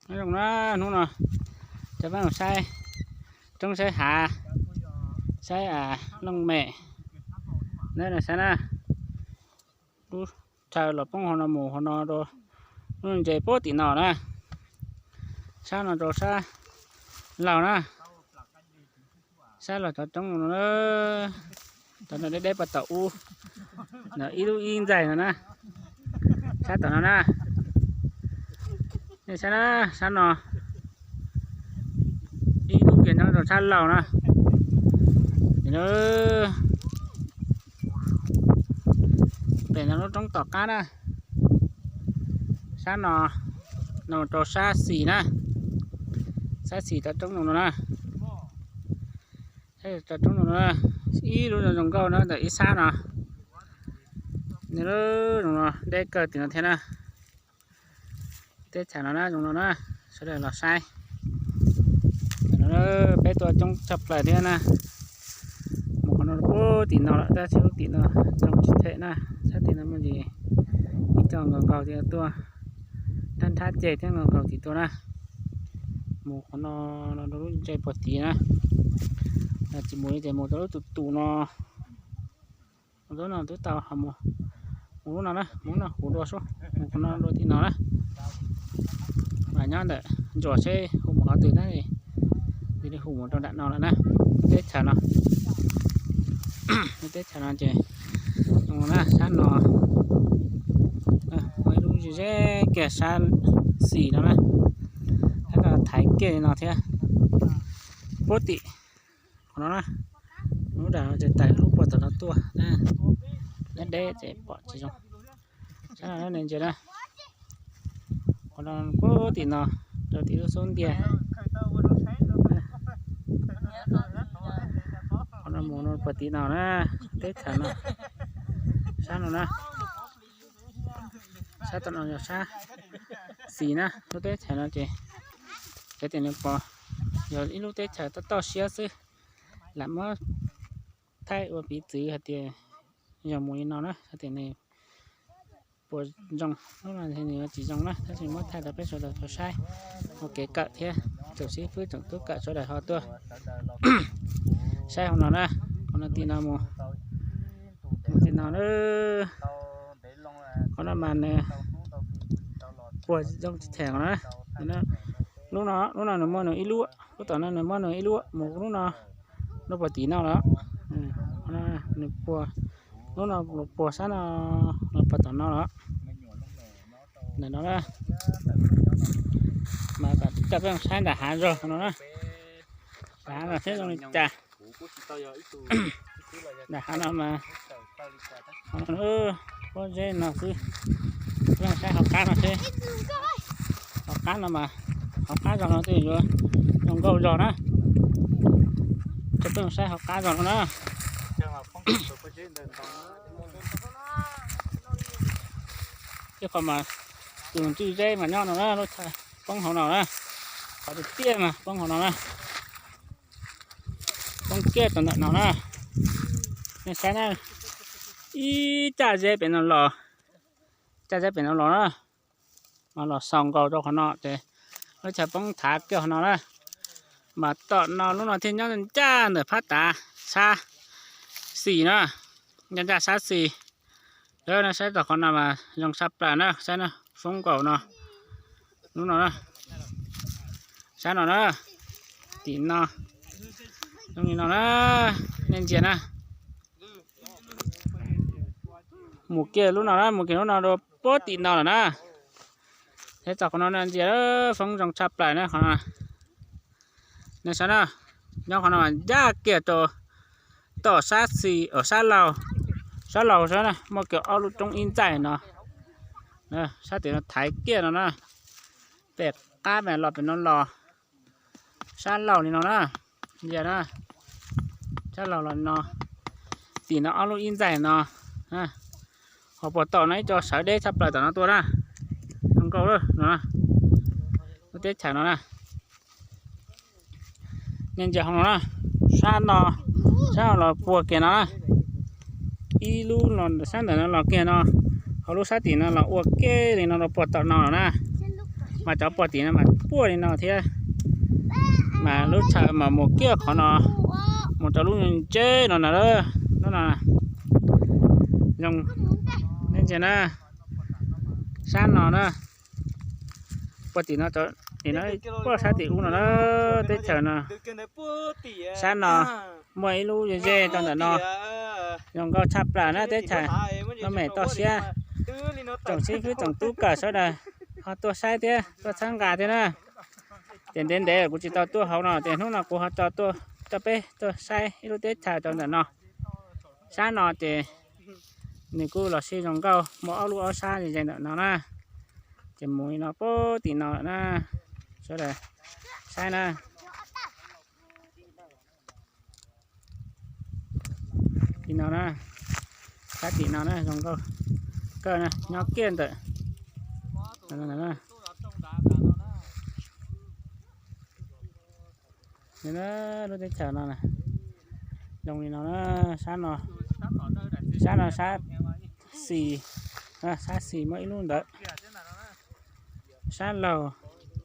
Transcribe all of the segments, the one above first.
Nyob zoo na, hnub no cov peb saib roob saib hav, saib looj mem na, saib na, lub chaw los poob hauv no mus hauv no rau lub ntses puag tim no na, sab no rau sab laug na, sab laug cov roob no, tom no deb deb puag tom ub, ib lub ib ntxaig no na, sab tom no na, nej saib na, sab no ib lub kiag nyob rau sab laug na, pem no lub roob tom qab na, sab no, no rau sab xis na, sab xis cov roob no no na, cov roob no na, ib lub zoo nkauj na ntawm ib sab no, zoo no deb kawg tim no thiab na. Teb chaws no na zoo no na, sawv daws los saib. Peb tuaj coob tshaj plaws thiab na. Mus qhov no puag tim no lawm tab sis lub tim no zoo tsis them na. Sab tim no muaj ntsis ib co nkaus nkaus tim tuaj, nrhab nrhab ceg thiab nkaus nkaus tim tuaj na. Mus qhov no, no rau lub ntses puag tim na. Tsis mus li ces mus rau lub tus tus no. Lub no twb tau, mus lub no na, mus lub no huv dua sub, mus qhov no dua tim no na. Mas nyob ntawm ntsuas seb hu mus qhov twg na, li hu mus rau nram no lawm na. Teb chaws no, teb chaws no ces zoo no na, sab no muaj ib lub ze ze kiag sab xis no na, sab no thaiv kiag li no thiab. Puag tim qhov no na, lub nram no ces tawm lub puag tom no tuaj, deb deb ces pom tsis zoo. Sab no ne ntsia na, qhov no puag tim no, rau tim lub xub ntiag. Qhov no mus no puag tim no na, teb chaws no, sab no na. Sab tom no yog sab xis na, lub teb chaws no ces, ces tias nws pom yog ib lub teb chaws toj toj siab xwb, lam muab thaij ua piv txwv hais tias yog mus li no na, hais tias nws puas zoo, lub no nws yuav tsis zoo na, tab sis muab thaij rau peb sawv daws tau saib ua kev kawm thiab, tsoom xib fwb tsoom tub kawm sawv daws ho tuaj saib hauv no na, qhov no tim no mus, mus tim no na. Qhov no mas nws puag zoo tsis them na. Lub no, lub no nws muaj nws ib lub, lub tom no nws muaj nws ib lub, mus lub no, lub puag tim no los, nws puag, lub no puag sab no, los puag tom no los. Ntawm no na, mas coj peb saib nram hav zog no na, nram hav no seb zoo li cas. Nram hav no mas, pob zeb no xwb, peb saib hauv qab no seb, hauv qab no mas, hauv qab zog no twb yuav zoo nkauj zog na. Coj peb saib hauv qab zog no na. Ib qho mas tus ntsuj zeb mas nyob no na, lub chaw poob hauv no na, qhov tiaj tiaj mas poob hauv no na, poob kiag rau ntawm no na. Nej saib na, ib caj zeb pem no los, caj zeb pem no los na, mas los xaus nkaus rau qhov no ces lub chaw poob thav kiag qhov no na. Mas tom no lub no thiaj nyob ncaj ntawm phab tav sab xis na, ncaj ncaj sab xis. Lawv no saib tom qhov no mas zoo tshaj plaws na, saib na, foob nkaus no, lub no na, sab no na, tim no, zoo li no na, nej ntsia na. Mus kiag lub no na, mus kiag lub no rau puag tim no lawm na. Saib tom qhov no ntsia, foob zoo tshaj plaws na qhov no. Nej saib na, nyob qhov no ncaj kiag rau tom sab xis, sab laug, sab laug saib na, muaj kiag ob lub roob ib ntxaig no. Sab tim no thaiv kiag no na, pem qab pem los pem no los, sab laug li no na, ntsia na, sab laug los no, tim no ob lub ib ntxaig no, ho puag tom no ib co sawv deb tshaj plaws tom no tuaj na, zoo nkauj no, lub teb chaws no na. Nej ntsia hauv no na, sab no, sab no los puag kiag no na, ib lub no sab ntawm no los kiag no, ho lub sab tim no los ua kiag li no rau puag tom no lawm na. Mas cov puag tim no mas puag li no thiab. Mas lub chaw mas mus kiag qhov no, mus rau lub ntsej no na, lub no zoo. Nej ntsia na, sab no na, puag tim no, tim no, puag sab tim ub no na, teb chaws no. Sab no muaj ib lub ze ze rau ntawm no, zoo nkauj tshaj plaws na teb chaws. Lub mem toj siab, tsoom xib fwb tsoom tub kawm sawv daws ho tuaj saib thiab tuaj txhawb nqa thiab na. Ces ntev ntev kuv tsis tau tuaj hauv no ces hnub no kuv ho tso tuaj, coj peb tuaj saib ib lub teb chaws rau ntawm no. Sab no ces nws kuj los sib zoo nkauj, muaj ob lub ob sab ze ze ntawm no na. Ces mus li no puag tim no lawm na, sawv daws saib na. Tim no na, sab tim no na zoo nkauj kawg na, nyob kiag ntawm lub teb chaws no na, zoo li no na, sab no, sab no sab xis, sab xis muaj ib lub ntawd. Sab laug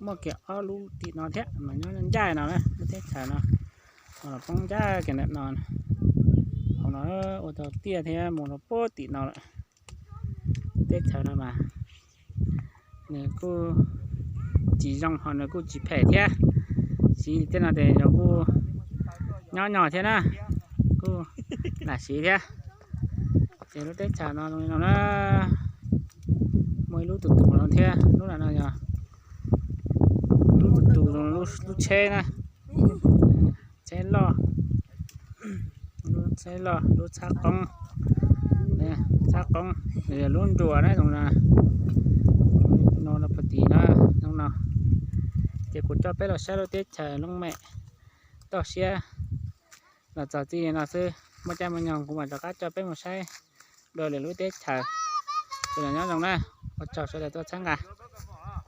muaj kiag ob lub tim no thiab mas nyob ncaj no na, lub teb chaws no los poob ncaj kiag ntawm no. Hauv no ua tau tiaj thiab mus rau puag tim no lawm. Teb chaws no mas nws kuj tsis zoo ho nws kuj tsis phem thiab. Siv tej no ces yog kuj nyob nyog thiab na, kuj lam siv thiab. Ces lub teb chaws no zoo li no na, muaj ib lub tus tus no thiab, lub no yog lub tus tus, lub tsheb na, tsheb loj, lub tsheb loj, lub txhab qoob, txhab qoob, nws yog lub nruas na zoo na. No puag tim no, zoo no. Ces kuv coj peb los saib lub teb chaws Looj Mem toj siab los txog txij li no xwb, muaj caij muaj nyoog kuv mam rov qab coj peb mus saib dua lwm lub teb chaws. Sawv daws nyob zoo na, ua tsaug sawv daws tuaj txhawb nqa.